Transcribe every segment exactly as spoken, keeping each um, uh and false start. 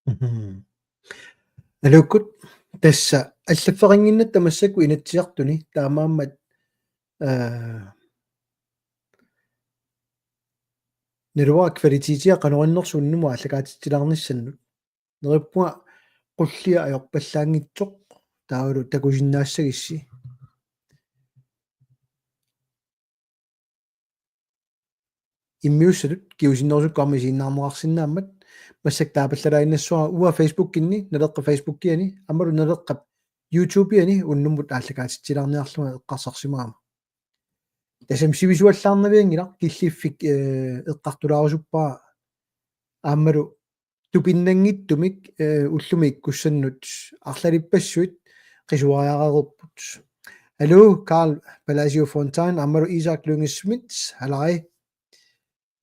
Mhm. Aluukkut, tassa allaffeqannginnatta massakkut Inatsisartuni, taamaammat, eh, naluara kvalitetia qanoq innersoq unnumut aallakaatitsilaarnissannut. Neriuppunga qullia ajorpallaanngitsoq, taavalu takusinnaassagissi. Immiussatut kingusinnerusukkut aamma isiginnaarneqarsinnaammat, massakkut taapallalaaginnassuara uanga Facebookinni, Naleqqap Facebookiani, aammalu Naleqqap YouTubeiani unnummut aallakaatitsilaarniarlunga eqqarsarsimagama. Tassami sivisuallaarnavianngilaq, killiffik, eh, eqqartulaarusuppara aammalu tupinnanngitsumik, eh, ullumi ikkussannut arlalippassuit qisuariaqareerput. Aluu, Carl Palacio Fontain, aammalu Isak Lynge Schmidt, halai.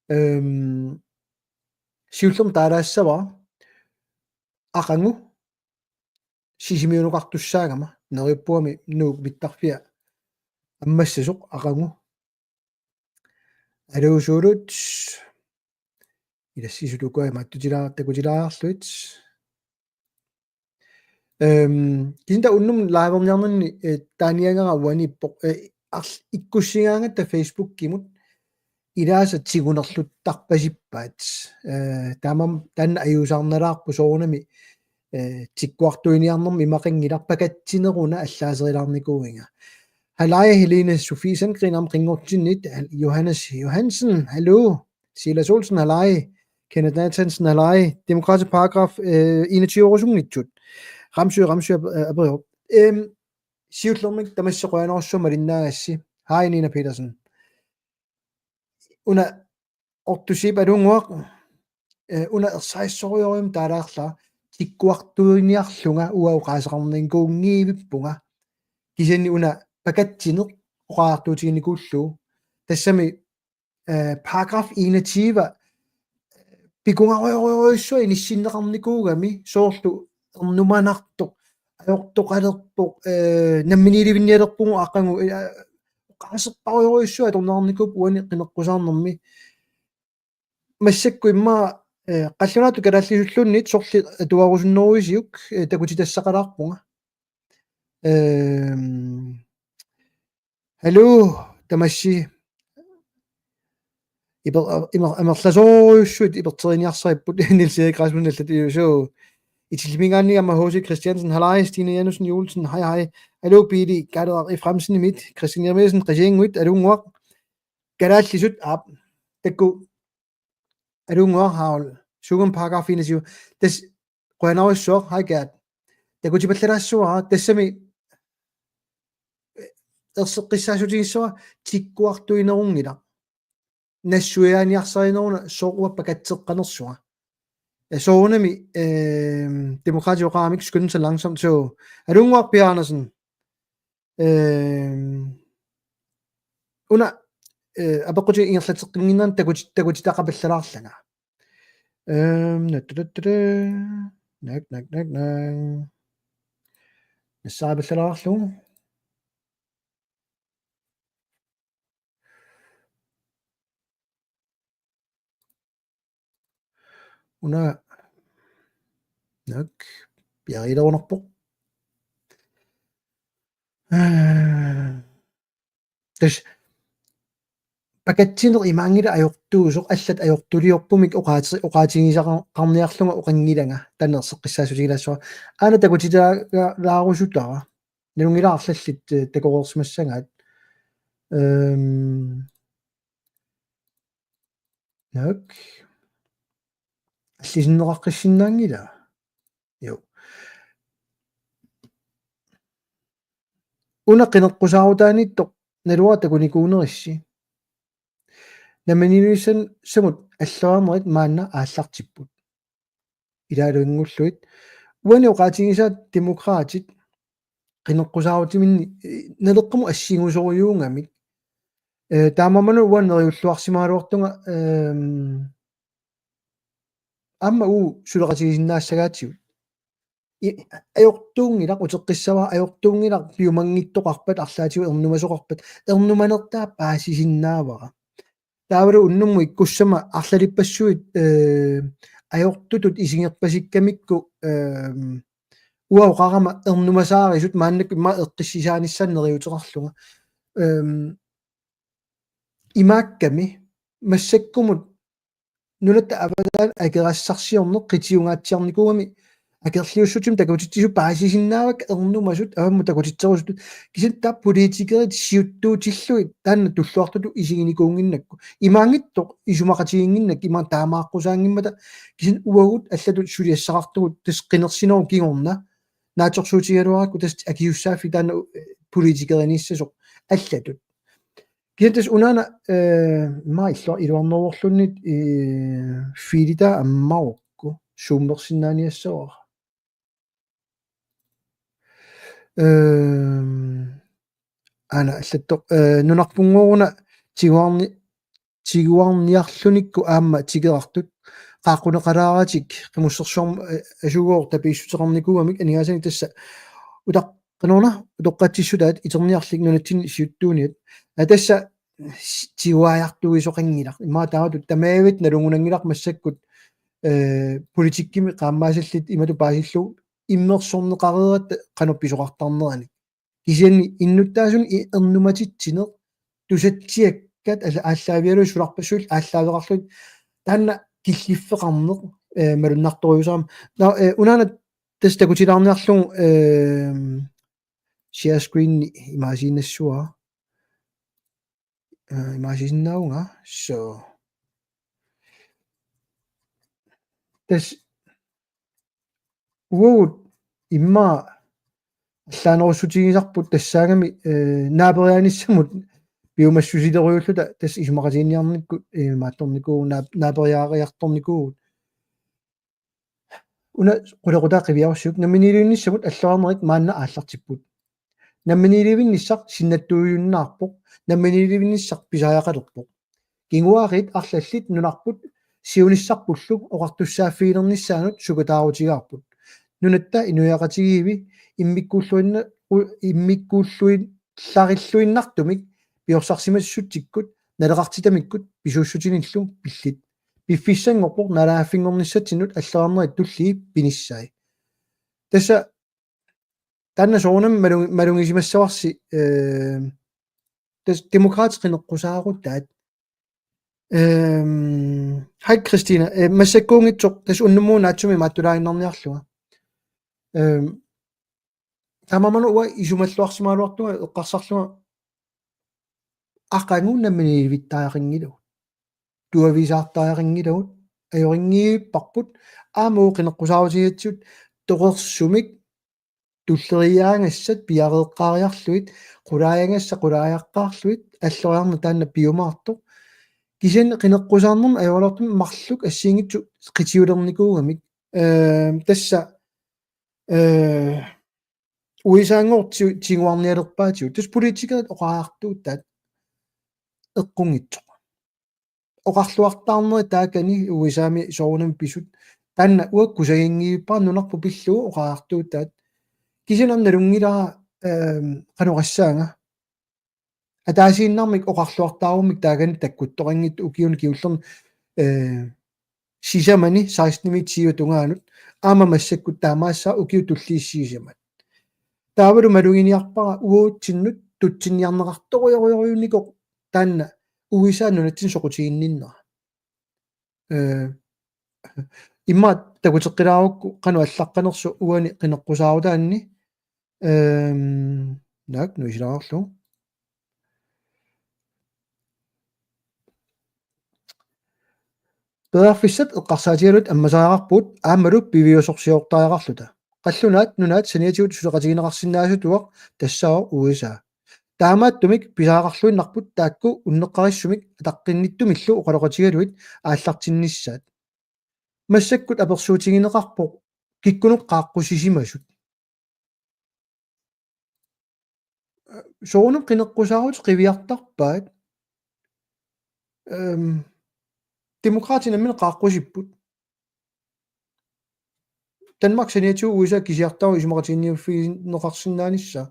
Ehm, siullermik taalaassavara, aqagu Sisimiunukartussaagama, neriuppunga Nuuk mittarfia ammassasoq aqagu. Aluu, Suulut. Ilassiisut uku imaattutila-, takutilaarlugit. Ehm, kisianni unnuk live-erniarninni, eh, taaniagara uaniippoq, eh, arl-, ikkussigaangatta Facebookimut ilaasa tigunerluttarpasippaat. Eh, taamaammat taanna ajuusaarnalaarpoq, soorunami, eh, tikkuartuiniarnermik imaqanngilaq, pakatsineruna allaaserilaarnikuuinnga. Halai, Helene Sofie Sandgreen, aamma qinngortinnit, Johannes Johansen, haluu. Silas Olsen, halai. Kenneth Nathansen, halai. Demokraatit paragraf, eh, enogtyve-orusunngitsut. Ramsø, Ramsø, eh, aperivoq. Ehm, siullermik tamassi qujanarsuaq malinnaagassi. Hej, Nina Petersen. Una Ortusip, aluunnguaq, eh, una ersarissorujussuarmik taalaarlara, tikkuartuiniarlunga uanga oqaaseqarnikuunngivippunga. Kisianni una pakatsineq oqariartuutiginikuullugu. Tassami, eh, paragraf enogtyve pikungarujorujussuaq inissinneqarnikuugami, soorlu ernumanartoq, ajortoqalerpoq, eh, namminiilivinnialerpugut aqagu, eh, oqaaserparujorujussuaq atorneqarnikuuvoq uani qineqqusaarnermi. Massakkut immaqa, eh, qallunaatut kalaallisulluunniit sorleq atuarusunneruisiuk, eh, takutitassaqalaarpunga. Ehm, haluu, tamassi. Iper-, imer-, amerlasoorujussuit iperteriniarsaripput, Niels Erik Rasmussen allat iusu. Itillimiingaanniit aamma H C Christiansen, halai, Stine Janussen Juulsen, hej, hej. Aluu, Pili, Kaaleeraq Efraimsenimit, Christian Jeremiassen, Qasigiannguit, aluunnguaq. Kalaallisut, aap. Takuuk, aluunnguaq, Harald. Suugami paragraf enogtyve. Tassa qujanarsuaq, hej Gert. Takutipallalaassuara, tassami, eh, erseqqissaatigissavara tikkuartuinerunngilaq. Nassuiaaniarsarineruna sooq uanga pakatseqqanersunga. Ja, soorunami, ehm, Demokraatit oqaramik skynde sig langsomt, så aluunnguaq Pia Andersen. Ehm, una, eh, apeqqutit ingerlatseqqinnginneranni takuti-, takutitaqapallalaarlanga. Ehm, na, tu, tu, tu, tu. Nak, nak, nak, nak. Nassaarapallalaarlugu. Una, nak, piariilerunarpoq. Tassa pakatsineq imaanngilaq ajortuusoq, allat ajortuliorpumik oqaati-, oqaatigisaqarniarlunga oqanngilanga, taanna erseqqissaatigilaassavara. Aana takutitalaarusutara. Nalunngilara arlallit, eh, takoreersimassagaat. Ehm, Nak. Allisinneqaqqissinnaanngilaa? Jo. Una qineqqusaarutaaniittoq naluara takunikuunerissi. Namminiilivissamut alloriarnerit maanna aallartipput. Ilaalunngullugit. Uani oqaatigisaat Demokraatit qineqqusaarutiminni, eh, Naleqqamut assigusorujuugamik. Eh, taamaammat uanga neriulluarsimagaluartunga, ehm, aamma uagut suleqatigisinnaassagaatigut. I-, ajortuunngilaq, uteqqissavara, ajortuunngilaq piumanngitsoqarpat, arlaatigut ernumasoqarpat, ernumanertaa paasisinnaavara. Taavalu unnummut ikkussama arlalippassuit, eh, ajortutut isigerpasikkamikku, ehm, uanga oqarama ernumasaarisut maannakkut immaqa eqqissisaanissaanut neriuuteqarlunga. Ehm, imaakkami massakkumut nunatta avataani akerassarsiorneq qitiungaatsiarnikuugami akerliussutsimik takutitsisut paasisinnaavakka ernumasut avammut takutitserusutut, kisianni taava politikerit siuttuutillugit taanna tulluartutut isiginikuunnginnakku. Imaanngitsoq isumaqatiginnginnakku, imaappoq taamaaqqusaanngimmata, kisianni uagut allatut suliassaqartugut tassa qinersinerup kingorna naatsorsuutigigaluarakku tassa akisussaaffik taanna, eh, politikerinissasoq allatut. Kisianni tassa unaana, eh, immaqa illu-, iluarneruvorluunniit, eh, fiilita ammarukku suummersinnaaniassavara. Ehm, aana allattoq, eh, nunarpunngooq una tiguarni-, tiguarniarlunikku aamma tikerartut, qaaqquneqalaaratik, qimussersuarmut, eh, asugooq tapiissuteqarnikuugamik aningaasanik tassa utaq-, qanoruna utoqqatsissutaat iterniarlik nunatsinni siuttuuniat. Aa, tassa s-, tiguariartuisoqanngilaq. Immaqa taamatut tamaviat nalugunanngilaq massakkut, eh, politikkimi qaammaasallit imatut paasillugu immersorneqareeratta qanoq pisoqartarneranik. Kisianni innuttaasunik i-, ernumatitsineq tusatsiakkat alla-, aallaavigalugit sularpassuillu aallaaveqarlugit taanna killiffeqarneq, eh, malunnartorujussuuvoq. Nå, eh, unaana tassa takutilaarniarlugu, eh, share screen imaasiinnassavara. Eh, imaasisinnaavunga. So. Tassa uagut immaqa allaanerussutigisarput tassaagami, eh, naaperiaanissamut piumassusilerujuulluta tassa isumaqatiginninniarnikkut, eh, imaattornikuuvugut, naap-, naaperiaariartornikuuvugut. Una qulequtaa qiviarussiuk: namminiilivinnissamut alloriarnerit maanna aallartipput. Namminiilivinnissaq sinnattuujunnaarpoq, namminiilivinnissaq pisariaqalerpoq. Kinguaariit arlallit nunarput siunissarpullu oqartussaaffigilernissaanut sukataarutigaarput. Nunatta inuiaqatigiivi immikkuulluinna-, u-, immikkuulluillarilluinnartumik piorsarsimassutsikkut naleqartitamikkut pisuussutinillu pillit. Piffissanngorpoq naalagaaffinngornissatsinnut alloriarnerit tullii pinissai. Tassa taanna soorunami malu-, malugisimassavarsi, eh, tassa Demokraatit qineqqusaarutaat. Ehm, hej Christina, eh, massakkuunngitsoq tassa unnummut naatsumik imaattulaaginnarniarlunga. Ehm, taamaammat uanga isumalluarsimagaluartunga eqqarsarlunga aqagu namminiilivittariaqanngilagut. Tuaviisaartariaqanngilagut, ajorinngiipparput, aamma uagut qineqqusaarutigigatsigu toqorsumik tulleriiaagassat piareeqqaariarlugit, qulaajagassat qulaajaqqaarlugit, alloriarneq taanna piumaartoq. Kisianni qineqqusaarnermi ajoraluartumik marluk assigiinngitsut qitiulernikuugamik. Ehm, tassa, eh, U S A-nngooq ti-, tiguarnialerpaatigut. Tassa politikerit oqariartuutaat eqqunngitsoq. Oqarluartaarnerit taakani U S A-mi soorunami pisut. Taanna uagut kusaginngivippara nunarput pillugu oqariartuutaat. Kisianni aamma nalunngilara, ehm, qanoq oqassaanga. Ataasiinnarmik oqarluartaarummik taakani takkuttoqanngitsoq ukiuni kingullerni, eh, sisamani sekstenimiit tyve tungaanut, aamma massakkut taamaassaaq ukiut tulliit sisamat. Taavalu maluginiarpara uagutsinnut tutsinniarneqartorujorujorujunikoq taanna U S A nunatsinni soqutiginninnera. Eh, immaqa takuteqqilaarukku qanoq allaqqanersoq uani qineqqusaarutaanni. Ehm, naak nuisilaarlu. Periarfissat eqqarsaatigalugit ammasariaqarpugut aammalu piviusorsiortariaqarluta. Qallunaat nunaat saniatigut suleqatigineqarsinnaasutut tassaavoq U S A. Taamaattumik pisariaqarluinnarput taakku unneqqarissumik ataqqinnittumillu oqaloqatigalugit aallartinnissaat. Massakkut apersuutigineqarpoq kikkunnut qaaqqusisimasut. Soorunami qineqqusaarutit qiviartarpaat. Ehm, Demokraatit namminneq qaaqqusipput. Danmark saniatigut U S A kisiartaavoq isumaqatiginniuffigineqarsinnaanissaa.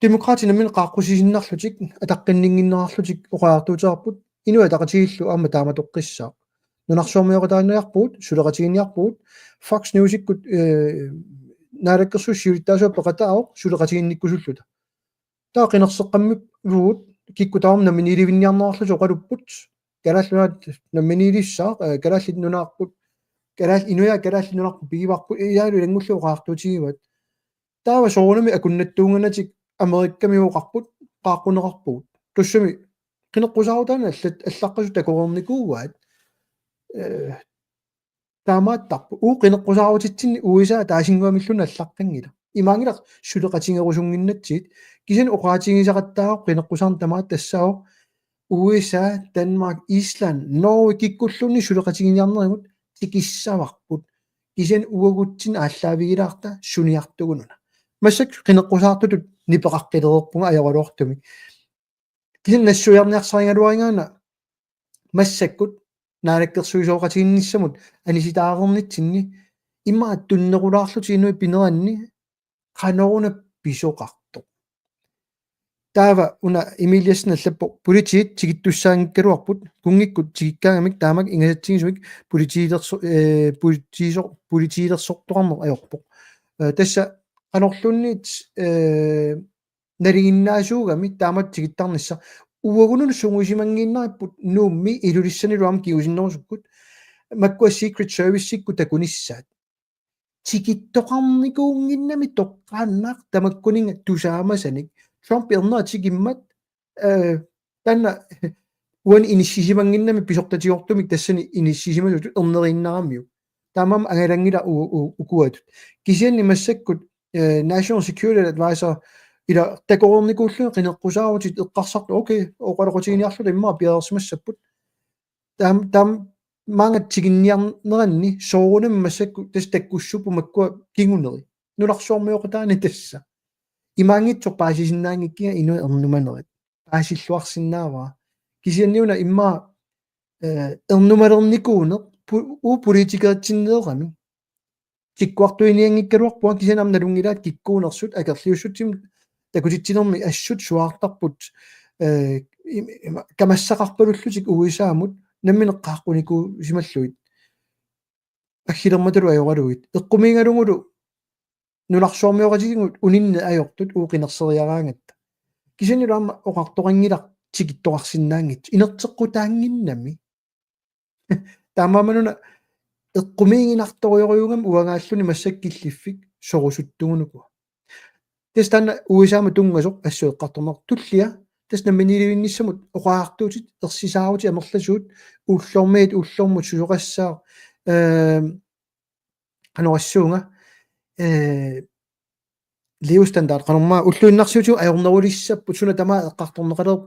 Demokraatit namminneq qaaqqusisinnarlutik, ataqqinninnginnerarlutik oqariartuuteqarput, Inuit Ataqatigiillu aamma taamatoqqissaaq. Nunarsuarmioqataaniarpugut, suleqatigiinniarpugut, Fox Newsikkut, eh, naalakkersuisut siulittaasuat peqataavoq suleqatigiinnikkusulluta. Taava qinerseqqammivugut, kikkut tamarmik namminiilivinniarnerarlutik oqalupput, Kalaallit Nunaat namminiilissaaq, eh, Kalaallit Nunaarput, Kalaal-, inuiaat Kalaallit Nunaarput pigivarput, ilaalu ilanngullugu oqariartuutigivaat. Taava soorunami akunnattuunnganatik Amerikamiuuqarput, qaaqquneqarpugut. Tassami qineqqusaarutaannik allat-, allaqqasut takoreernikuuaat. Eh, taamaattarpoq. Uagut qineqqusaarutitsinni U S A taasinnguamilluunniit allaqqanngilaq. Imaanngilaq suleqatigerusunnginnatsigit. Kisianni oqaatigisaqattaarpoq qineqqusaarneq tamaat tassaavoq U S A, Danmark, Island, Norge kikkulluunniit suleqatigiinniarnerimut tikissavarput. Kisianni uagutsinnut aallaavigilaarta suniartugununa. Massakkut qineqqusaartutut nipeqaqqilereerpunga ajoraluartumik. Kisianni nassuiarniarsarigaluarigaanni massakkut naalakkersuisooqatigiinnissamut anisitaareernitsinni immaqa tunnerulaarlutik inuit pineranni qanoruna pisoqartoq. Taava una Emil Jessen allappoq: politiit tikittussaanngikkaluarput, kunngikkut tikikkaangamik taamak ingasatsigisumik politiilerso-, eh, politiiso-, politiilersortoqarneq ajorpoq. Eh, tassa qanorluunniit, eh, nalinginnaasuugami taamatut tikittarnissaq. Uagununa sungiusimanngiinnarparput Nuummi Ilulissanilu aamma kingusinnerusukkut. Makkua Secret Serviceikkut takunissaat. Tikittoqarnikuunnginnami toqqaannaq tamakkuninnga tusaamasanik. Trump ernera tikimmat, eh, taanna uani inissisimannginnami pisortatigoortumik tassani inissisimasutut erneriinnaramiuk. Taamaammat angalanngilaq u-, u-, ukuatut. Kisianni massakkut, eh, National Security Advisor ila takoreernikuulluni qineqqusaarutit eqqarsartut, okay, oqaloqatigiinniarluta immaqa piareersimassapput. Taam-, taam-, maanga tikinniarneranni soorunami massakkut tassa takkussuupput makkua kinguneri. Nunarsuarmioqataani tassa. Imaanngitsoq paasisinnaanngikkiga inuit ernumanerit. Paasilluarsinnaavara. Kisianni una immaqa, eh, ernumalernikuuneq pu-, uagut politikeritsinneerami. Tikkuartuinianngikkaluarpunga kisianni aamma nalunngilaat kikkuunersut akerliussutsimik takutitsinermi assut suaartarput, eh, im-, ima-, kamassaqarpalullutik U S A-mut nammineq qaaqqunikuusimallugit. Aggilermatalu ajoralugit. Eqqumiigalugulu nunarsuarmioqatigiinnut uninneq ajortut uagut qinerseriaraangatta. Kisiannilu aamma oqartoqanngilaq tikittoqarsinnaanngitsut. Inerteqqutaannginnami. Taamaammat una eqqumiiginartorujorujuugami uangaalluni massakkut killiffik sorusuttugunukua. Tassa taanna U S A-mut tunngasoq assut eqqartorneq tullia, tassa namminiilivinnissamut oqariartuutit, ersisaarutit amerlasuut, ullormiit ullormut susoqassaaq, ehm, qanorsuunga, eh, levestandard, qanormaa ulluinnarsiutigut ajornerulissapput, suna tamaat eqqartorneqaleq,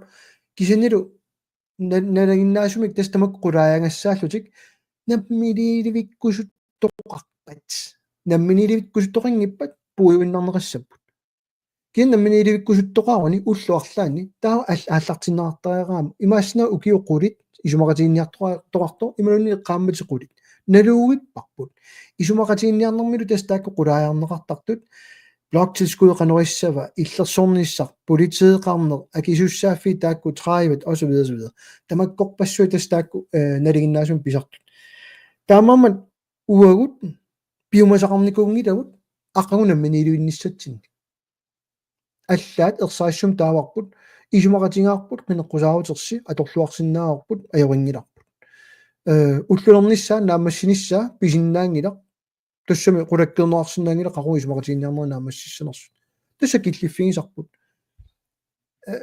kisiannilu na-, nalinginnaasumik tassa tamakku qulaajagassaallutik namminiilivikkusuttoqarpat. Namminiilivikkusuttoqanngippat puiguinnarneqassapput. Kisianni namminiilivikkusuttoqaruni ullut arlaanni taava aal-, aallartinneqartariaqarami. Imaassinnaavoq ukiut qulit isumaqatigiinniartoqa-, toqartoq imaluunniit qaammatit qulit. Naluuipparput. Isumaqatigiinniarnermilu tassa taakku qulaajarneqartartut. Bloktilskud qanorissava, illersornissaq, politeeqarneq, akisussaaffiit taakku tredive og så videre, så videre. Tamakkorpassuit tassa taakku, eh, nalinginnaasumik pisartut. Taamaammat uagut piumasaqarnikuunngilagut aqagu namminiilivinnissatsinnik. Allaat ersarissumik taavarput, isumaqatigaarput, qineqqusaarutersi atorluarsinnaavarput, ajorinngilarput. Eh, ullulernissaa, naammassinissaa pisinnaanngilaq, tassami qulakkeerneqarsinnaanngilaq qaqugu isumaqatigiinniarnerit naammassissanersut. Tassa killiffigisarput. Eh,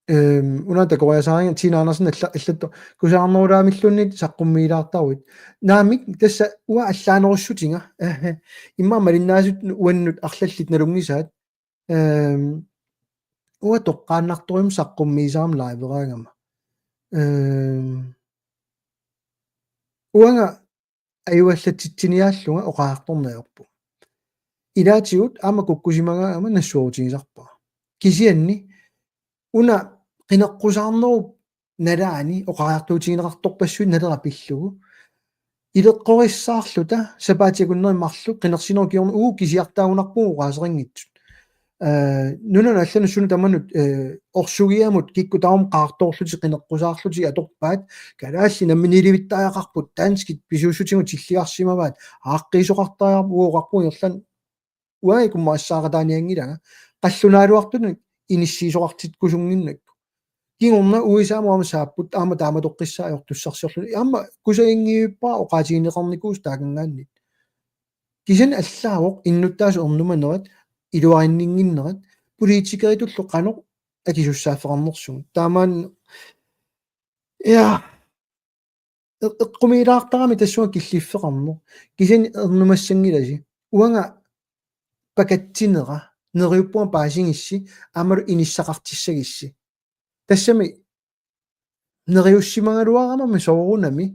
ehm, una takoriasaariga Tina Andersen alla-, allattoq: kusaarnerulaamilluunniit saqqummiilaartaruit. Naamik, tassa uanga allaanerussutiga. Immaqa malinnaasut uannut arlallit nalunngisaat. Ehm, uanga toqqaannartorujummik saqqummiisarama liveraangama. Ehm, uanga ajuallatsitsiniaallunga oqariartorneq ajorpunga. Ilaatigut aamma kukkusimagaangama nassuerutigisarpara. Kisianni una qineqqusaarnerup nalaani oqariartuutigineqartorpassuit Naleraq pillugu. Ileqqorissaarluta sapaatip akunneri marluk qinersinerup kingorna uagut kisiartaagunarpugut oqaaseqanngitsut. Eh, nunanut allanut suna tamanut, eh, orsugiamut kikkut tamarmik qaartoorlutik qineqqusaarlutik atorpaat, kalaallit namminiilivittariaqarput, danskit pisuussutigut tilliarsimavaat, aaqqiisoqartariaqarput, uagut oqarpugut ingerlaannaq uanga ikummarissaaqataanianngilanga, qallunaaluartunik inissiisoqartikkusunnginnakku. Kingorna U S A-mut aamma saapput, aamma taamatoqqissaaq ajortussarsiorluni. Aamma kusaginngivippara oqaatigineqarnikuusoq taakanngaanniit. Kisianni allaavoq innuttaasut ernumanerat, iluarinninnginnerat, politikeritullu qanoq akisussaaffeqarnersugut. Taamaammat, ja, eq-, eqqumiilaartarami tassunga killiffeqarneq. Kisianni ernumassanngilasi. Uanga pakatsinera, neriuppunga paasigissi, aammalu inissaqartissagissi. Tassami neriussimagaluaramami soorunami,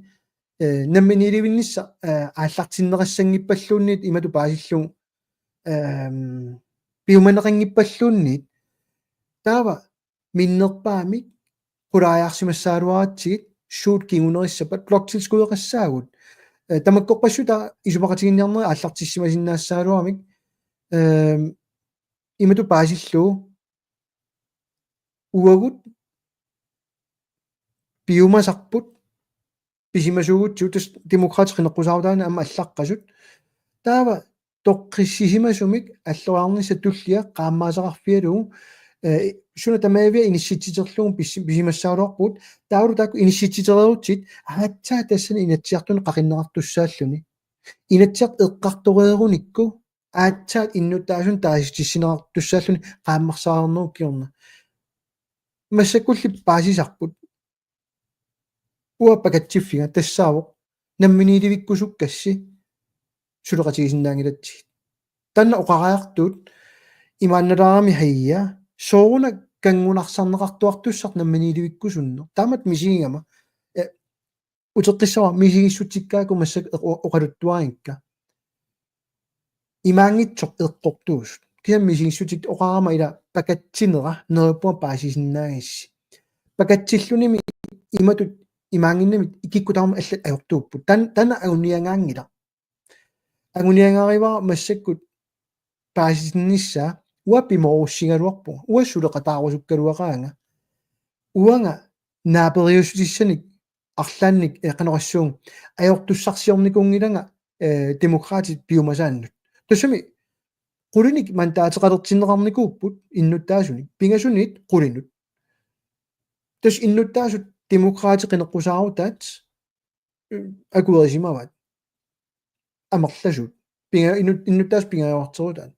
eh, namminiilivinnissaq, eh, aallartinneqassanngippalluunniit imatut paasillugu, ehm, piumaneqanngippalluunniit. Taava minnerpaamik qulaajaarsimassagaluaratsigit suut kingunerissappat bloktilskudeqassaagut. Eh, tamakkorpassuit taava isumaqatiginninniarnerit aallartissimasinnaassagaluaramik, ehm, imatut paasillugu uagut piumasarput pisimasuugutsigu, tassa Demokraatit qineqqusaarutaanni aamma allaqqasut. Taava toqqissisimasumik alloriarnissaq tullia qaammaasaqarfigalugu, eh, suna tamaaviat inissitsiterlugu pis-, pisimassagaluarpugut, taavalu taakku inissitsitereerutsigit, aatsaat tassani Inatsisartuni qaqinneqartussaalluni. Inatsisartut eqqartoreerunikku, aatsaat innuttaasunut taasitsissineqartussaalluni qaammarsaareernerup kingorna. Massakkulli paasisarput. Uanga pakatsiffiga tassaavoq namminiilivikkusukkassi suleqatigisinnaanngilatsigit. Taanna oqariartuut imaannalaarami, hajja, sooruna kanngunarsarneqartuartussaq namminiilivikkusunneq. Taamatut misigigama, eh, uteqqissavara misigissutsikkaakku massakkut oq-, oqaluttuarigikka. Imaanngitsoq eqqortuusut. Kisianni misigissutsit oqarama ila pakatsinera neriuppunga paasisinnaagissi. Pakatsillunimi imatut imaannginnami kikkut tamarmik allat ajortuupput. Tan-, taanna anguniagaanngilaq. Anguniagarivara massakkut paasisinnissaa, uanga pimoorussigaluarpunga, uanga suleqataarusukkaluaqaanga. Uanga naaperiussutissanik arlaannik, eh, qanoq oqassuunga, ajortussarsiornikuunngilanga, eh, Demokraatit piumasaannut. Tassami qulinik mandaateqalertinneqarnikuupput innuttaasunik, pingasunit qulinut. Tassa innuttaasut Demokraatit qineqqusaarutaat, eh, akuerisimavaat. Amerlasuut. Pinga-, innu-, innuttaasut pingajuarterutaat.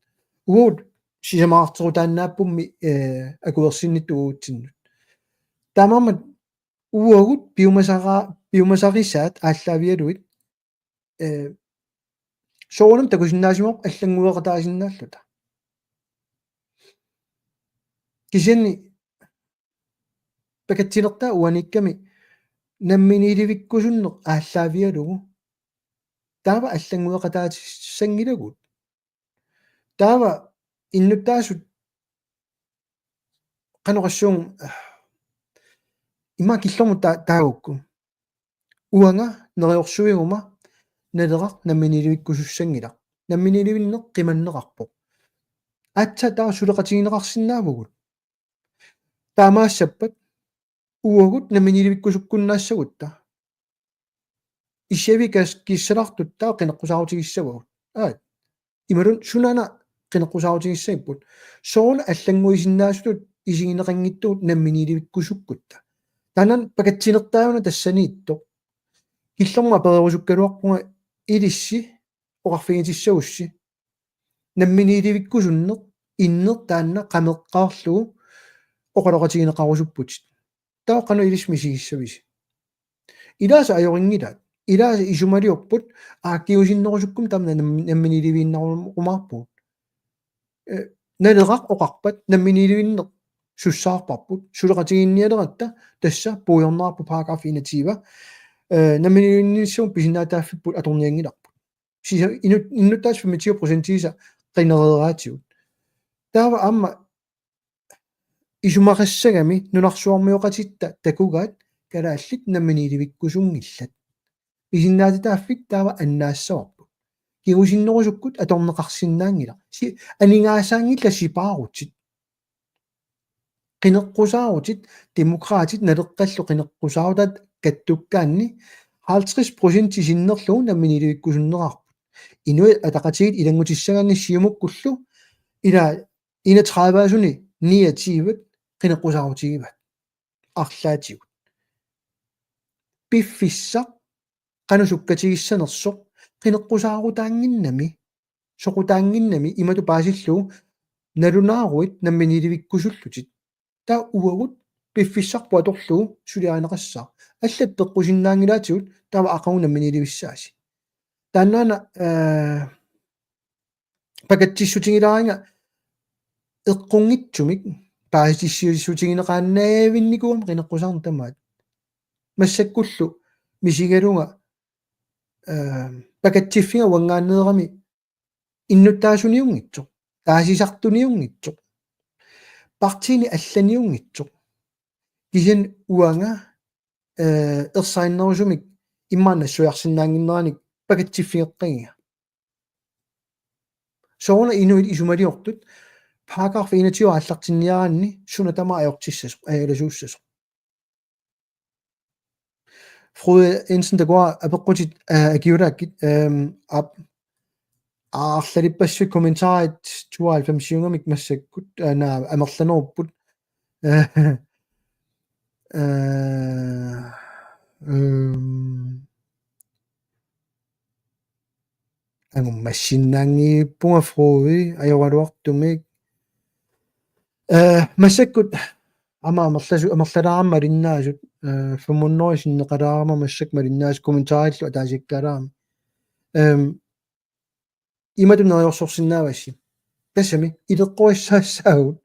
Uagut sisamaqarterutaannaappummi, eh, akuersinnittut uagutsinnut. Taamaammat uagut piumasara-, piumasarisaat aallaavigalugit, eh, soorunami takusinnaasimavoq allanngueqataasinnaalluta. Kisianni pakatsinertaa uaniikkami namminiilivikkusunneq aallaavigalugu. Taava allanngueqataatissanngilagut. Taava innuttaasut qanoq oqassuunga, ima killormut ta-, taagukku. Uanga neriorsuiguma Naleraq namminiilivikkusussanngilaq. Namminiilivinneq qimanneqarpoq. Aatsaat taava suleqatigineqarsinnaavugut. Taamaassappat uagut namminiilivikkusukkunnaassagutta. Issiavikas kissalaartut taava qineqqusaarutigissavagut. Aat. Imaluunniit sunaana qineqqusaarutigissagippat. Soorlu allannguisinnaasutut isigineqanngitsugut namminiilivikkusukkutta. Taanna pakatsinertaa una tassaniittoq. Killormut apererusukkaluarpunga ilissi oqarfigitissagussi. Namminiilivikkusunneq inneq taanna qameqqaarlugu oqaloqatigineqarusupputit. Taava qanoq ilissi misigissavisi? Ilaasa ajorinngilaat. Ilaasa isumaliorput aakkiusinnerusukkumi tamanna nam-, namminiiliviinnarumaarpugut. Eh, Naleraq oqarpat namminiilivinneq sussaarparput. Suleqatigiinnialeratta tassa puigorneqarpoq paragraf enogtyve. Eh, namminiilivinnissamut pisinnaatitaaffipput atornianngilarput. Sisa-, inut-, innuttaasut femogtyve procentiisa qinereeraatigut. Taava aamma isumaqassagami nunarsuarmioqatitta takugaat kalaallit namminiilivikkusunngillat. Pisinnaatitaaffik taava annaassavarput. kingusinnerusukkut atorneqarsinnaanngilaq. Si-, aningaasaanngillat sipaarutit. Qineqqusaarutit, Demokraatit Naleqqallu qineqqusaarutat kattukkaanni halvtreds procent sinnerlugu namminiilivikkusunnerarput. Inuit Ataqatigiit ilanngutissagaanni Siumukkullu ila enogtredive-asuni niogtyve qineqqusaarutigivaat. Arlaatigut. Piffissaq qanoq sukkatigissanersoq qineqqusaarutaannginnami, soqutaannginnami imatut paasillugu nalunaaruit namminiilivikkusullutit. Taava uagut piffissarput atorlugu suliarineqassaaq. Allat peqqusinnaanngilaatigut taava aqagu namminiilivissaasi. Taannaana, eh, pakatsissutigilaariga eqqunngitsumik paasissutigineqaannaavinnikuugama qineqqusaarneq tamaat. Massakkullu misigalunga, eh, pakatsiffiga uanngaanneerami innuttaasuniunngitsoq, taasisartuniunngitsoq, partiini allaniunngitsoq. Kisianni uanga, eh, ersarinnerusumik immaqa nassuiarsinnaannginneranik pakatsiffigeqqigiga. Sooruna inuit isumaliortut paragraf enogtyve aallartinniaraanni suna tamaat ajortissasoq, ajalasuussasoq. Frode Jensen, takuara apeqqutit, eh, akiulaakkit, ehm, aap, arlalippassuit kommentarit tooghalvfemsiugamik massakkut, eh, naa, amerlanerupput. Eh, eh, ehm, angummassinnaanngippunga Frode, ajoraluartumik. Eh, massakkut aamma amerlasu-, amerlalaarama malinnaasut, eh, fem hundrede sinneqalaarama massakkut malinnaasut kommentarillu ataasiakkaalaarami. Ehm, imatut neriorsorsinnaavassi. Tassami ileqqorissaassaagut.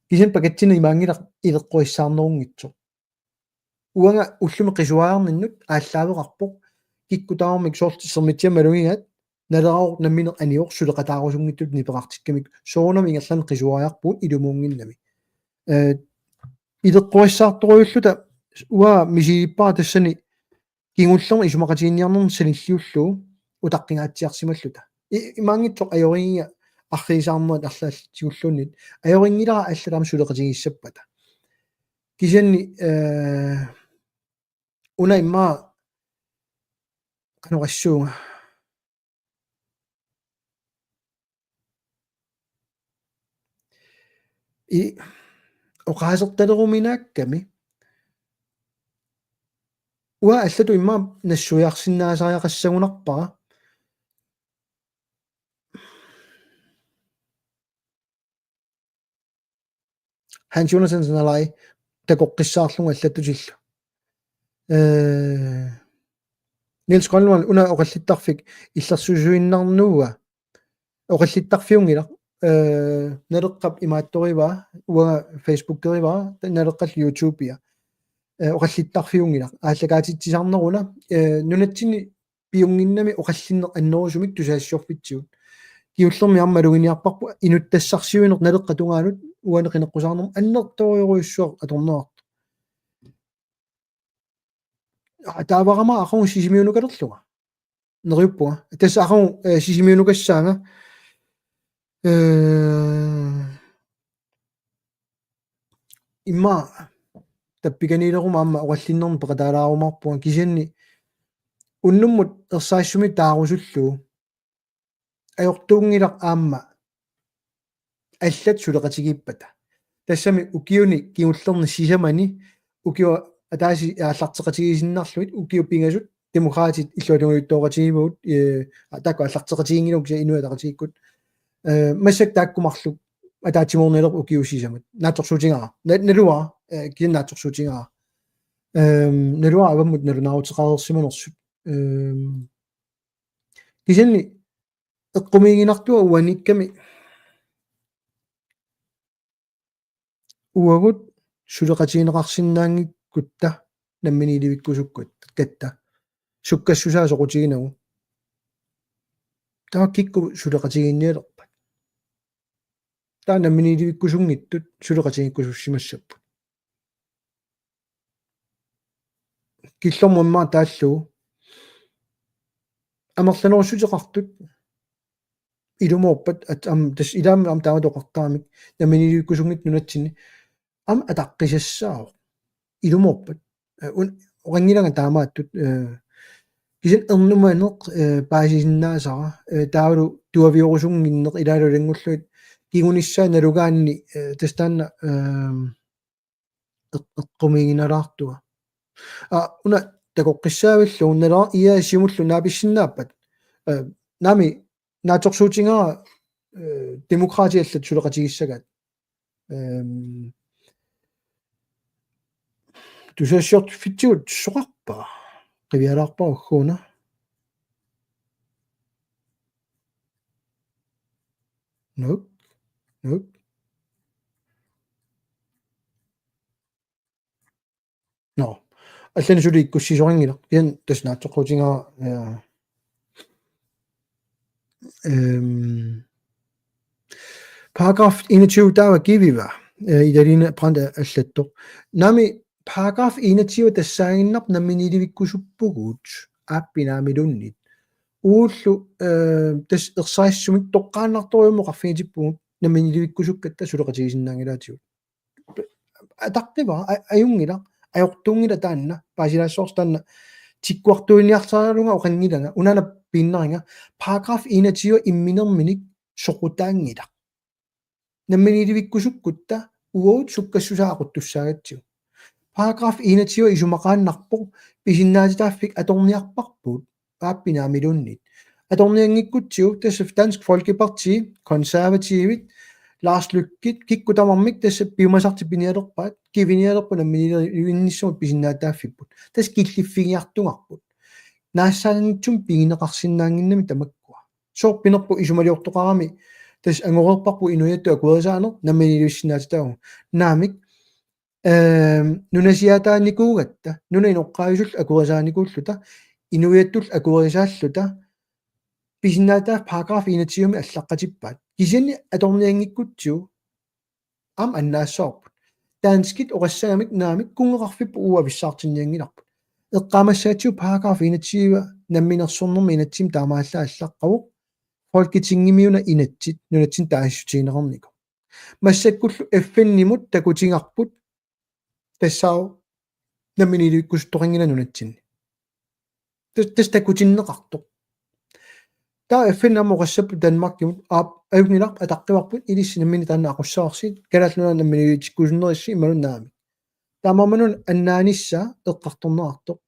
Kisianni pakatsineq imaanngilaq ileqqorissaarnerunngitsoq. Uanga ullumi qisuariarninnut aallaaveqarpoq, kikkut tamarmik soorlu Sermitsiamut malugigaat, Naleraq nammineq anioq suleqataarusunngitsutut nipeqartikkamik, soorunami ingerlaannaq qisuariarpugut ilumuunnginnami. Eh, ileqqorissaartorujulluta uanga misilippara tassani kingullermik isumaqatiginninniarnermut sanilliullugu utaqqingaatsiarsimalluta. I-, imaanngitsoq ajorigiga arriisaarnerit arlaatigulluunniit. Ajorinngilara allat aamma suleqatigiissappata. Kisianni, eh, una immaqa qanoq oqassuunga. I-, oqaasertaleruminaakkami. Uanga allatut immaqa nassuiarsinnaasariaqassagunarpara. Hans Jonassen sanalai takoqqissaarlugu allattutillu. Eh, Niels Grønlund, una oqallittarfik illersuisuinnarnua. Oqallittarfiunngilaq, eh, Naleqqap imaattorivaa, uanga Facebookerivaa, Naleqqap YouTubea. Eh, oqallittarfiunngilaq. Aallakaatitsisarneruna, eh, nunatsinni piunnginnami oqallinneq annerusumik tusagassiorfitsigut. Kingullermi aamma maluginiarparput inuttassarsiuineq Naleqqap tungaanut uani qineqqusaarnermut annertoorujussuaq atorneqartoq. Aa, taavarama aqagu Sisimiunukalerlunga. Neriuppunga. Tassa aqagu, eh, Sisimiunukassaanga. Eh, immaqa tappikaniileruma aamma oqallinnermut peqataalaarumaarpunga kisianni unnummut ersarissumik taarusullugu. Ajortuunngilaq aamma allat suleqatigiippata. Tassami ukiuni kingullerni sisamani ukiup ataaseq aallarteqatigiissinnarlugit ukiut pingasut Demokraatit illuatungiliuttooqatigiivagut, eh, taakku aallarteqatigiinngilagut kisianni Inuit Ataqatigiikkut. Eh, massakkut taakku marluk ataatsimoornialerput ukiut sisamat. Naatsorsuutigaara. Na-, naluara, eh, kisianni naatsorsuutigaara. Ehm, naluara avammut nalunaaruteqareersimanersut. Ehm, kisianni eqqumiiginartua uaniikkami uagut suleqatigineqarsinnaanngikkutta namminiilivikkusukkatta sukkassusaa soqutiginagu. Taava kikkut suleqatigiinnialerpat? Taava namminiilivikkusunngitsut suleqatigiikkusussimassapput. Killormut immaqa taallugu. Amerlanerussuteqartut ilumoorpat, at, am, tassa ilaammi am taama toqartaramik, namminiilivikkusunngitsut nunatsinni, am ataqqisassaavoq. Ilumoorpat. Eh, un-, oqanngilanga taamaattut, eh, kisianni ernumaneq, eh, paasisinnaasara, eh, taavalu tuaviorusunnginneq ilaalu ilanngullugit kingunissaa nalugaanni, eh, tassa taanna, ehm, eq-, eqqumiiginalaartua. Aa, una takoqqissaavillugu nalaa ia Siumullu naapissinnaappat. Eh, naami naatsorsuutigaara, eh, Demokraatit allat suleqatigissagaat. Ehm, tusagassiorfitsigut soqarpa? Qivialaarpara ugguuna. Nuuk. Nuuk. Nå. Allanik suli ikkussisorinngilaq. Kisianni tassa naatsoqquutigaara, ja. Ehm, paragraf enogtyve taava kiviva, eh, Idalina Brandt allattoq. Naami paragraf enogtyve tassaaginnarpoq namminiilivikkusuppugut aappinaamiluunniit. Uullu, eh, tassa ersarissumik toqqaannartorujummik oqarfigitippugut namminiilivikkusukkatta suleqatigisinnaanngilaatigut. Ataqqivara, a-, ajunngilaq, ajortuunngilaq taanna, paasilaassavarsi taanna, tikkuartuiniarsaralunga oqanngilanga, unaana piinnariga, paragraf enogtyve imminerminik soqutaanngilaq. Namminiilivikkusukkutta uagut sukkassusaa aquttussaagatsigu. Paragraf enogtyve isumaqaannarpoq pisinnaatitaaffik atorniarparput aappinaamiluunniit. Atornianngikkutsigu tassa Dansk Folkeparti, Konservativit, Lars Løkkit, kikkut tamarmik tassa piumasartik pinialerpaat, kivinialerput namminiilivinnissamut pisinnaatitaaffipput. Tassa killiffigiartugarput. Naassaanngitsumik pigineqarsinnaannginnami tamakkua. Sooq pinerpoq isumaliortoqarami, tassa angoreerparput inuiattut akuerisaaneq namminiilivissinnaatitaavugut. Naamik, ehm, nunasiaataanikuugatta, nunap inoqqaavisullu akuerisaanikuulluta, inuiattullu akuerisaalluta, pisinnaatitaaffik paragraf enogtyve-mi allaqqatippaat. Kisianni atornianngikkutsigu aamma annaassavarput. Danskit oqassagamik naamik kunngeqarfipput uagut avissaartinnianngilarput. Eqqaamassagatsigu paragraf enogtyve namminersornermi inatsimmi taamaallaat allaqqavoq. Folketingimiuna inatsit nunatsinni taasissutigineqarnikoq. Massakkullu F N-imut takutigarput tassaavoq namminiilivikkusuttoqanngilaq nunatsinni. Tas-, tassa takutinneqartoq. Taava F N aamma oqassapput Danmarkimut, aap, ajunngilaq, ataqqivarput, ilissi nammineq taanna aqussavarsi, Kalaallit Nunaat namminiilivikkusunnerissi imaluunniit naamik. Taamaammat una annaanissaa eqqartorneqartoq.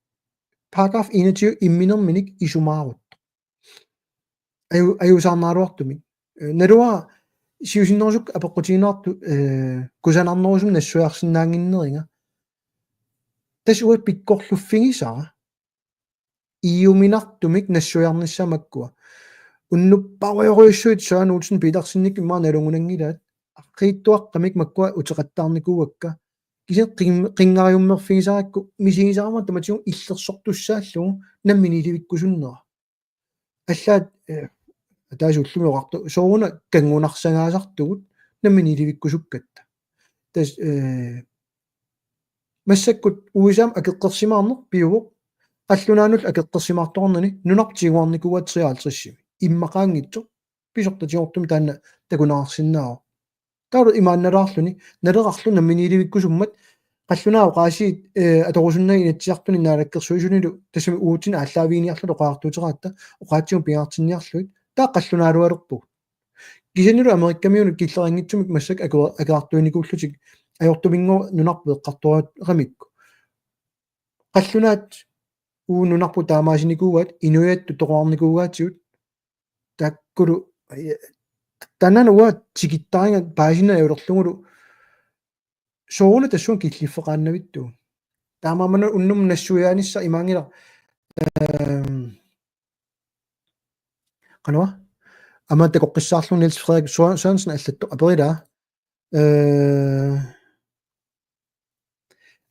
Paragraf enogtyve imminerminik isumaaruttoq. Aju-, ajuusaarnaraluartumik. Eh, naluara siusinnerusukkut apeqqutigineqartut, eh, kusanarnerusumik nassuiarsinnaannginneriga. Tassa uagut pikkorluffigisara. E U-minartumik nassuiarnissaa makkua. Unnupparujorujussuit Søren Olsen Petersenip immaqa nalugunanngilaat. Aqqittuaqqamik makkua uteqattaarnikuuakka. Kisianni qin-, qinngariummerfigisarakku misigisarama tamatigut illersortussaallugu namminiilivikkusunnera. Allaat, eh, ataaseq ullumi oqartoq, sooruna kanngunarsagaasartugut namminiilivikkusukkatta. Tassa, eh, massakkut U S A-mi akeqqersimaarneq pivoq, qallunaanullu akeqqersimaartoqarnani nunarput tiguarnikuuaat treoghalvtredsimi. Immaqaanngitsoq pisortatigoortumik taanna takuneqarsinnaavoq. Taavalu imaannalaarluni, Naleraq namminiilivikkusummat, qallunaat oqaasii, eh, atorusunnagit Inatsisartuni Naalakkersuisunilu, tassami uatsinnut aallaaviginiarluta oqariartuuteqaratta, oqaatsigut pingaartinniarlugit, taava qallunaalualerpugut. Kisiannilu Amerikkamiunut killeqanngitsumik massakkut aku-, akuertuinikuullutik ajortuminngooq nunarput eqqartoreeramikku. Qallunaat uagut nunarput taamaasinikuuaat, inuiattut toqornikuugaatigut, taakkulu, eh, taanna uanga tikittariga paasineq ajulerlugulu sooruna tassunga killiffeqaannavittugut. Taamaammat una unnummut nassuiaanissaq imaanngilaq, ehm, qanoq? Aamma takoqqissaarlugu Niels Frederik Sø-, Sørensen allattoq aperilaa. Eh,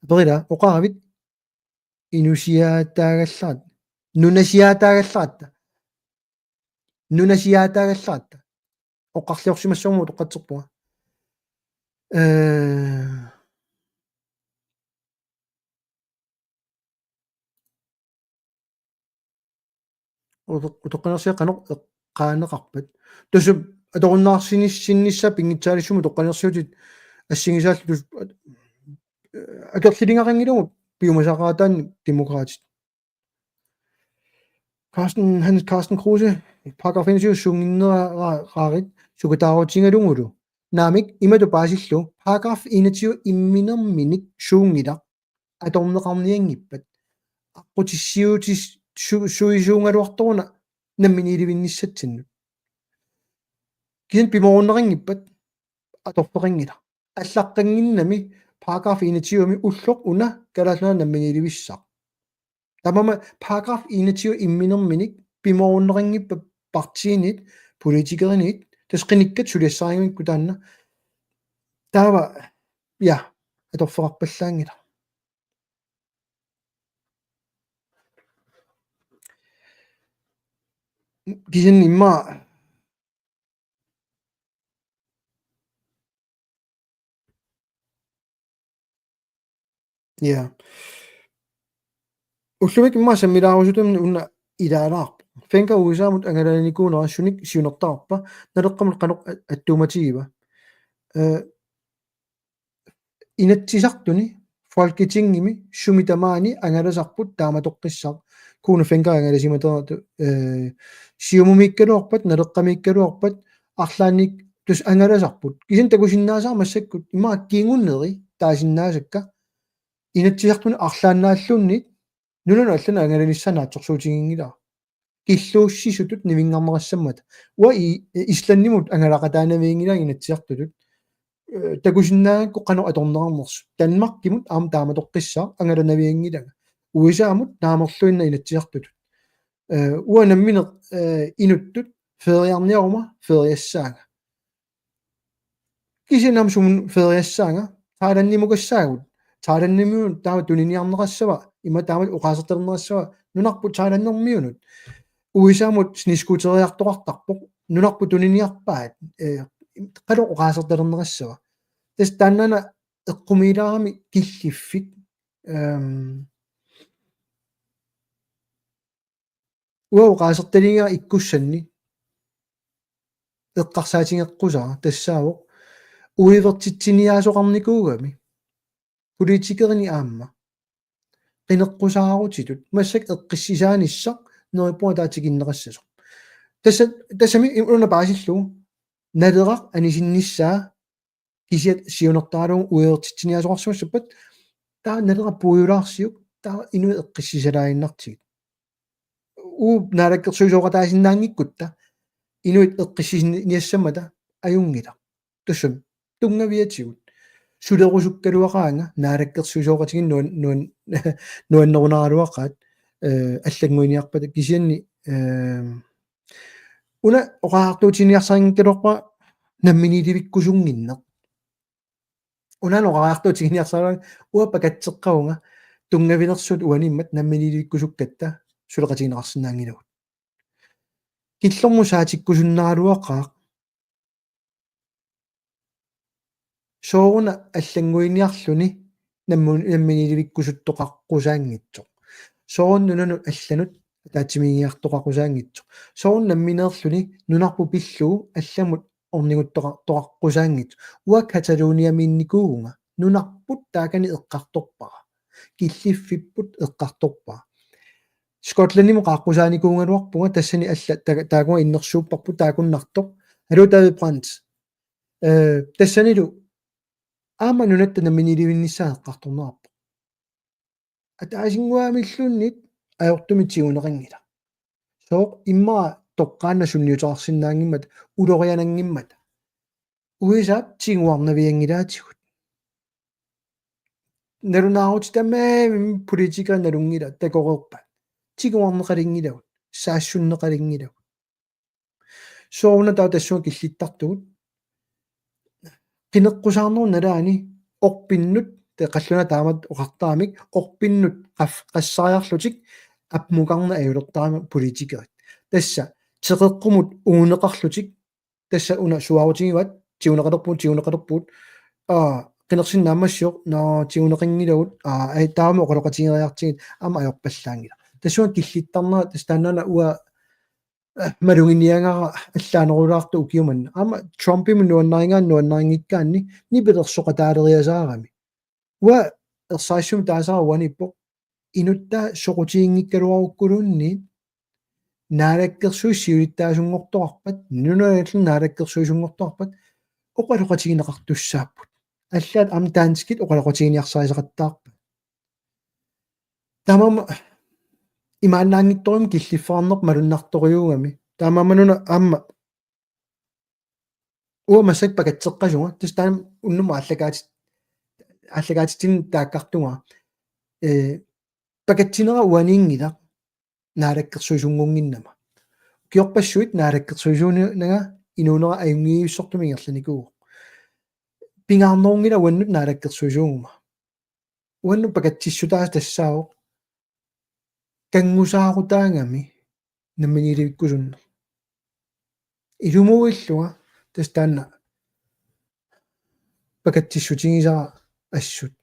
aperilaa, oqaravit inusiaataagallarat. Nunasiaataagallaratta. Nunasiaataagallaratta. Oqarliorsimassavarma utoqqatserpunga. Eh, utoq-, utoqqalinersiaq qanoq eq-, eqqaaneqarpat. Tassa atorunnaarsinis-, sinnissaa pinngitsaaliissummik toqqanersiutit assigisaallu tus-, akerliligaqanngilagut piumasaqaataannik Demokraatit. Carsten, Hans Carsten Kruse, paragraf enogtyve suunginneraarit sukataarutigalugulu. Naamik, imatut paasillugu, paragraf enogtyve imminerminik suunngilaq atorneqarnianngippat. Aqqutissiuutis-, su-, suisuugaluartoruna namminiilivinnissatsinnut. Kisianni pimoorunneqanngippat atorfeqanngilaq. Allaqqannginnami paragraf enogtyve-mi ulloq una Kalaallit Nunaat namminiilivissaaq. Tamanna paragraf enogtyve imminerminik pimoorunneqanngippat partiinit, politikerinit, tassa qinikkat suliassarinngikkut taanna. Taava, ja, atorfeqarpallaanngilaq. Kisianni immaqa Ja. Ullumikkut immaqa sammilaarusutami una ilaalaarpoq. Fencker U S A-mut angalaanikuunera sunik siunertarpa, Naleqqamut qanoq a-, attuumatigiva. Eh, Inatsisartuni, Folketingimi, sumi tamaani angalasarput taamatoqqissaaq. Kuno Fencker angalasimateratut, eh, Siumumiikkaluarpat, Naleqqamiikkaluarpat, arlaannik tassa angalasarput. Kisianni takusinnaasara massakkut, immaqa kinguneri taasinnaasakka, Inatsisartuni arlaannaalluunniit, nunanut allanut angalanissaa naatsorsuutiginngilara. Killuussisutut nivinngarneqassammata. Uanga i-, Islandimut angalaqataanavianngilara Inatsisartutut. Eh, takusinnaagakku qanoq atorneqarnersoq. Danmarkimut aamma taamatoqqissaaq angalanavianngilanga. U S A-mut naamerluinnaq Inatsisartutut. Eh, uanga nammineq, eh, inuttut feriarniaruma feriassaanga. Kisianni aamma sumut feriassaanga, Thailandimukassaagut. Thailandimiunut taama tuniniarneqassava, ima taamatut oqaasertalerneqassava, nunarput Thailandimiunut. U S A-mut snescooteriartoqartarpoq, nunarput tuniniarpaat, eh, qanoq oqaasertalerneqassava. Tassa taannaana eqqumiilaarami killiffik, ehm, Uanga oqaasertaligaa ikkussanni eqqarsaatigeqqusara tassaavoq uivertitsiniaasoqarnikuugami politikerinit aamma qineqqusaarutitut massakkut eqqissisaanissaq neriuppunga taava tikinneqassasoq. Tassa, tassami una paasillugu Naleraq anisinnissaa kisiat siunertaralugu uivertitsiniaasoqarsimassappat, taava Naleraq puigulaarsiuk, taava inuit eqqissisalaaginnartigit. Uagut naalakkersuisooqataasinnaanngikkutta inuit eqqissiniassammata ajunngilaq. Tassami tunngaviatigut. Sulerusukkaluaqaanga naalakkersuisooqatigiinni nuan-, nuan-, nuannerunaraluaqaat, eh, allannguiniarpata kisianni, eh, Una oqariartuutiginiarsarinngikkaluarpara namminiilivikkusunnginneq. Una oqariartuutiginiarsarinngilanga uanga pakatseqqavunga tunngavilersuut uaniimmat namminiilivikkusukkatta suleqatigineqarsinnaanngilagut. Killormut saatikkusunnaraluaqaaq. Sooruna allannguiniarluni nammu-, namminiilivikkusuttoqaqqusaanngitsoq. Sooruna nunanut allanut ataatsimiigiartoqaqqusaanngitsoq. Sooruna nammineerluni nunarput pillugu allamut orniguttoqa-, toqaqqusaanngitsoq. Uanga Cataloniamiinnikuuvunga. Nunarput taakani eqqartorpara. Killiffipput eqqartorpara. Skotlandimut qaaqqusaanikuugaluarpunga tassani alla ta-, taakunga innersuupparput taakunnartoq. Aluu David Brandt. Eh, tassanilu aamma nunatta namminiilivinnissaa eqqartorneqarpoq. Ataasinnguamilluunniit ajortumik tiguneqanngilaq. Sooq immaqa toqqaannaq sunniuteqarsinnaanngimmata, uloriananngimmata. U S A-p tiguarnavianngilaatigut. Nalunaarutitami politikerit nalunngilaat takoreerpaat. Tiguarneqalinngilagut, saassunneqalinngilagut. Sooruna taava tassunga killittartugut. Qineqqusaarnerup nalaani orpinnut, tassa qallunaat taamatut oqartaramik, orpinnut qaf-, qassariarlutik apmukarneq ajulertaramik politikerit. Tassa teqeqqumut uneqarlutik, tassa una suaarutigivaat, tiguneqalerpugut, tiguneqalerpugut, aa, qinersineq naammassivoq, naa, tiguneqanngilagut, aa, ai, taama oqaloqatigeeriartigit, aamma ajorpallaanngilaq. Tassunga killittarnera, tassa taannaana uanga eh, maluginiagara allaanerulaartoq ukiumanna. Aamma Trumpimut nuannarigaanni nuannarinngikkaanni nipilersoqataaleriasaarami. Uanga ersarissumik taasara uaniippoq inuttaa soqutiginngikkaluarukkuluunniit naalakkersuisut siulittaasunngortoqarpat, nunanut allanut naalakkersuisunngortoqarpat, oqaloqatigineqartussaapput. Allaat aamma danskit oqaloqatiginiarsarisaqattaarput. Taamaammat imaannaanngitsorujummik killiffeqarneq malunnartorujuugami. Taamaammat una aamma uanga massakkut pakatseqqasunga, tassa taanna unnummut aallakaatit-, aallakaatitsineq taakkartunga. Ee, pakatsinera uaniinngilaq naalakkersuisunngunnginnama. Ukiorpassuit naalakkersuisuunanga inuunera ajunngivissortumik ingerlanikuuvoq. Pingaarnerunngilaq uannut naalakkersuisuuguma. Uannut pakatsissutaasa tassaavoq kanngusaarutaagami namminiilivikkusunneq. Ilumuuillunga tassa taanna pakatsissutigisara assut.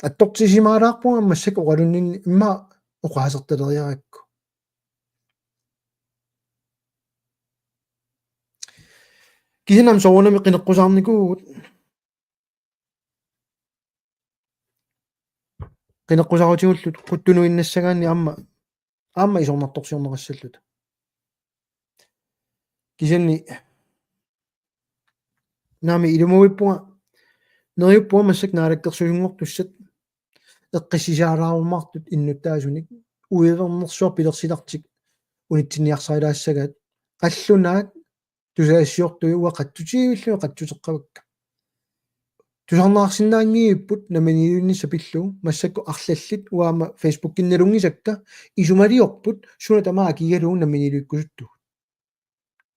Attortisimaalaarpunga massakkut oqalunninni immaqa oqaasertaleriarakku. Kisianni aamma soorunami qineqqusaarnikuuvugut. Qineqqusaarutigullu quttunuinnassagaanni aamma, aamma isornartorsiorneqassalluta. Kisianni naamik ilumuuippunga, neriuppunga massakkut naalakkersuisunngortussat eqqissisialaarumaartut innuttaasunik uivernersuaq pilersilartik unitsinniarsarilaassagaat qallunaat tusagassiortui uanga qatsutigivillugit qatsuteqqavakka. Tusarnaarsinnaanngivipput namminiilivinnissaq pillugu massakkut arlallit uanga aamma Facebookikkut nalunngisakka isumaliorput suna tamaat akigalugu namminiilivikkusuttugut.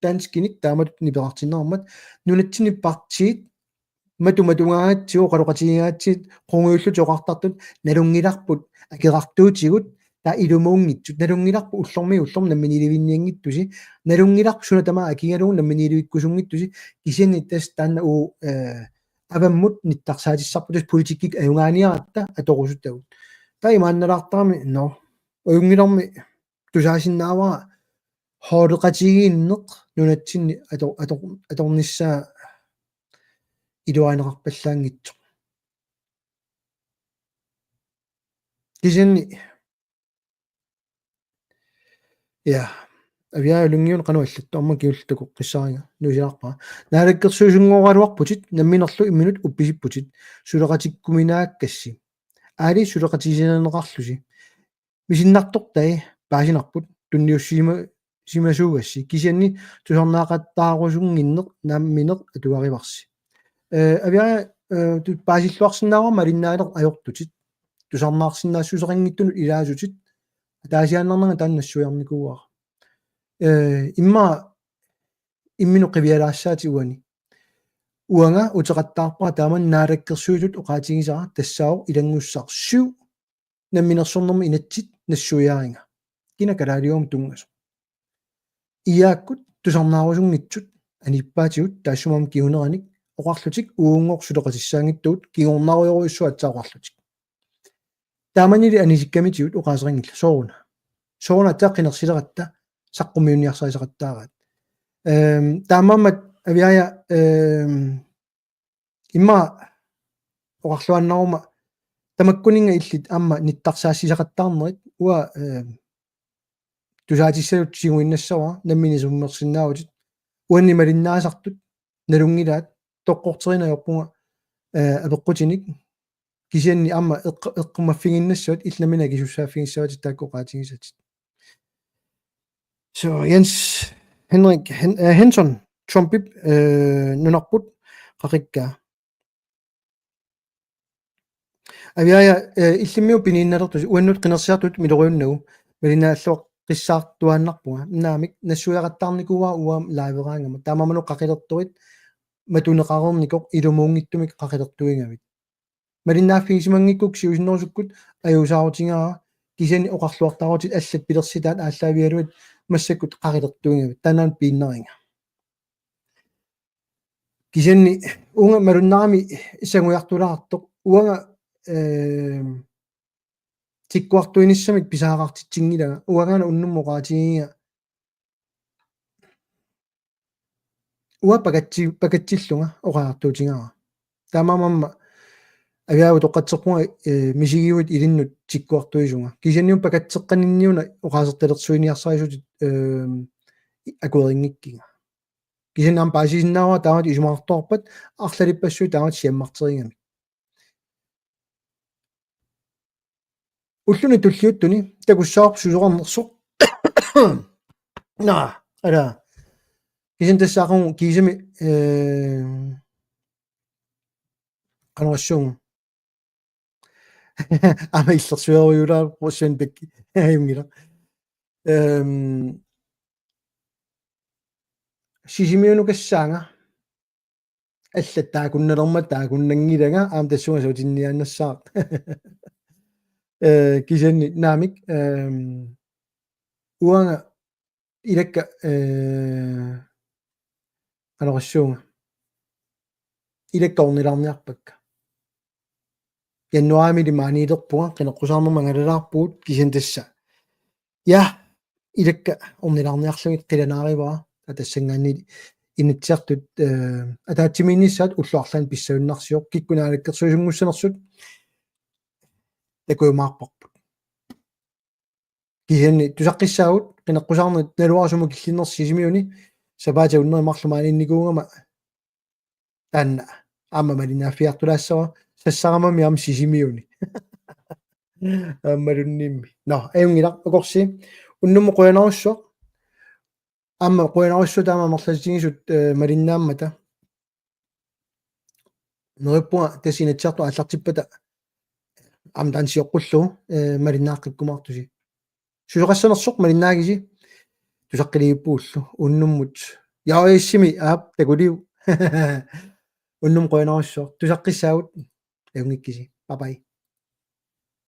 Danskinik taamatut nipeqartinneqarmat nunatsinni partiit matu-, matugaangatsigu oqaloqatigigaangatsigit qungujullutik oqartartut nalunngilarput akerartuutigut taava ilumuunngitsut nalunngilarput ullormiit ullormut namminiilivinnianngitsusi nalunngilarput suna tamaat akigalugu namminiilivikkusunngitsusi kisianni tassa taanna uu, eh, avammut nittarsaatissarput tassa politikkikkut ajugaaniaratta atorusutagut. Taava imaannalaartarami, nå, ajunngilarmi tusaasinnaavara hooleqatigiinneq nunatsinni ator-, ator-, atornissaa iluarineqarpallaanngitsoq. Kisianni, ja, Aviaja Lyngiuna qanoq allattoq aamma kingulleq takoqqissaariga nuisilaarpara. Naalakkersuisunngoraluarputit namminerlu imminut uppisipputit suleqatikkuminaakkassi. Aali suleqatigisimaneqarlusi. Misinnartortai paasinarput tunniussisima-, simasuugassi kisianni tusarnaaqattaarusunnginneq nammineq atugarivarsi. Eh, Aviaja, eh, tu-, paasilluarsinnaavara malinnaaneq ajortutit. Tusarnaarsinnaassuseqanngitsunut ilaasutit. Ataasiaannarnanga taanna nassuiarnikuuara. Eh, immaqa imminut qivialaassaatit uani. Uanga uteqattaarpara taamani naalakkersuisut oqaatigisara tassaavoq ilanngussaq syv namminersornermi inatsit nassuiariga. Kina kalaaliuvoq tunngasoq. Iaakkut tusarnaarusunngitsut aniippaatigut taassuma aamma kinguneranik oqarlutik uunngooq suleqatissaanngitsugut kingornarujorujussuaq aatsaat oqarlutik. Taamanili anisikkamitigut oqaaseqanngillat sooruna. Sooruna aatsaat qinersileratta saqqummiunniarsarisaqattaaraat. Ehm, taamaammat Aviaja, ehm, immaqa oqarluaannaruma tamakkuninnga illit aamma nittarsaassisaqattaarnerit uanga, ehm, tusaatissallutit tiguinnassavara nammineq isummersinnaavutit uanni malinnaasartut nalunngilaat toqqorterineq ajorpunga, eh, apeqqutinik kisianni aamma eqq-, eqqumaffiginnassavat illit nammineq akisussaaffigissavatit taakku oqaatigisatit. So, Jens Henrik Hen-, eh, Henson, Trumpip, eh, nunarput qaqikkaa. Aviaja, eh, illimmiut piniinnalertusi uannut qinersisartut miloriunnagu malinnaalluaqqissaartuaannarpunga. Naamik nassuiaqattaarnikuuara uanga live-raangama. Taamaammat qaqilertorit matuneqareernikoq ilumuunngitsumik qaqilertuigavit. Malinnaaffigisimanngikkukku siusinnerusukkut ajuusaarutigaara kisianni oqarluartaarutit allat pilersitaat aallaavigalugit massakkut qaqilertuigavit. Taannaana piinnariga. Kisianni uunga malunnarami sangujartulaartoq uanga, ehm, Tikkuartuinissamik pisariaqartitsinngilara. Uangaana unnummut oqaatigiga. Uanga pakatsi-, pakatsillunga oqariartuutigaara. Taamaammat aviaava toqqatserpunga, eh, misigiuit ilinnut tikkuartuisunga. Kisianni uanga pakatseqqaninniuna oqaasertalersuiniarsarisutit, eh, akuerinngikkiga. Kisianni aamma paasisinnaavara taamatut isumaqartoqarpat arlalippassuit taamatut siammarterigamik. Ulluni tulliuttuni takussavarput susoqarnersoq. Naa, ala. Kisianni tassa aqagu kiisami, eh, qanorsuaq. Aamma illersuerujuulaarpoq Svenbæk. Ajunngilaq. Ehm, Sisimiunukassaanga. Allat taakkunnalermata taakkunnanngilanga aamma tassunga sutinniaannassaaq. Eh, kisianni naamik, ehm, uanga ilakka, eh, qanorsuaq. Ilakka ornilaarniarpakka. Januaarimi maaniilerpunga, qineqqusaarnermut angalalaarpugut kisianni tassa. Ja, ilakka ornilaarniarlugit qilanaarivara, taava tassanngaanniit Inatsisartut, eh, ataatsimiinnissaat ullut arlaanni pissavinnarsivoq, kikkut naalakkersuisunngussanersut takujumaarparput. Kisianni tusaqqissaagut, qineqqusaarneq naluara sumut killinnersoq Sisimiuni, sapaatip akunneri marluk maaniinnikuugama taanna aamma malinnaaffigiartulaassavara, sassaramami aamma Sisimiuni. Aammalunniimmi. Nå, ajunngilaq, akorsi. Unnummut qujanarsuaq. Aamma qujanarsuaq taama amerlatigisut, eh, malinnaammata. Neriuppunga tassa Inatsisartut aallartippata aamma taanna sioqqullugu, eh, malinnaaqqikkumaartusi. Susoqassanersoq malinnaagisi, tusaqqiliippugullu unnummut. Ja, issimi aap takuliu. Unnummut qujanarsuaq. Tusaqqissaagut. Ajunngikkisi. Bye bye.